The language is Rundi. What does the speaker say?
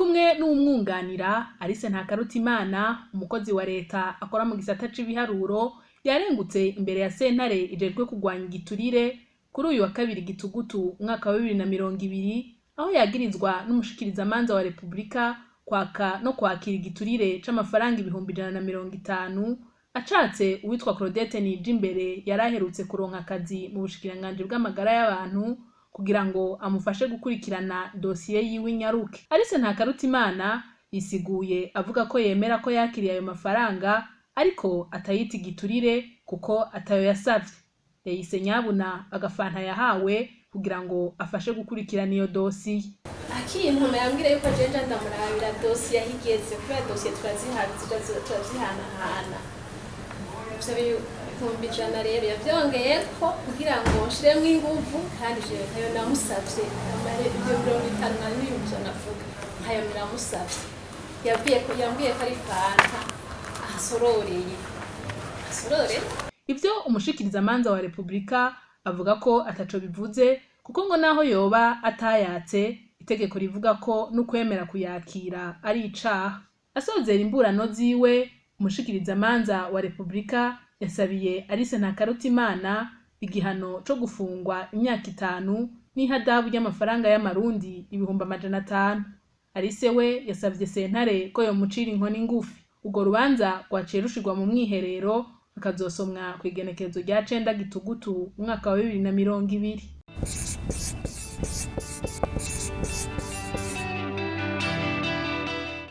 Kumwe n'uwumwunganira, Alice Ntakarutimana, umukozi wa leta akora mu gisata c'ibiharuro, yarengutse imbere ya sentare ijejwe kurwanya igiturire kuri uyu wa kabiri Gitugutu umwaka wa 2020, aho yagirizwa n'umushikirizamanza wa Repubulika kwaka no kwakira igiturire c'amafaranga 150,000 acatse uwitwa Claudette Nijimbere yari aherutse kuronka akazi mu bushikiranganji bw'amagara y'abantu kugira ngo amufashe gukurikirana dosiye yiwe inyaruke. Alice Ntakarutimana yisiguye avuga ko yemera ko yakiriye ayo mafaranga ariko atayita igiturire kuko atayo yasavye. Yayise nyabuna agafanta yahawe kugira ngo afashe gukurikirana iyo dosiye. Akintuma yambwira yuko jeje ndamurabira dosiye aho igeze, kubera dosiye turazihanahana. Ivyo 100,000 rero yavyongeyeko kugira ngo nshiremwo inguvu, kandi jewe ntayo namusavye. Ivyo 50 na 100,000 avuga ntayo namusavye. Yambwiye ko ari fanta ahasororeye asorore. Ivyo umushikirizamanza wa Repubulika avuga ko ataco bivuze, kuko ngo naho yoba atayatse, itegeko rivuga ko n'ukwemera kuyakira ari icaha. Asozera imburano ziwe, umushikirizamanza wa Repubulika yasabiye Alice Ntakarutimana igihano co gufungwa imyaka 5 n'ihadabu ry'amafaranga y'amarundi 500,000. Alice we yasavye sentare ko yomucira inkoni ngufi. Urwo rubanza rwaciye rushirwa mu mwiherero, rukazosomwa kw'igenekerezo rya 9 Gitugutu umwaka wa 2020.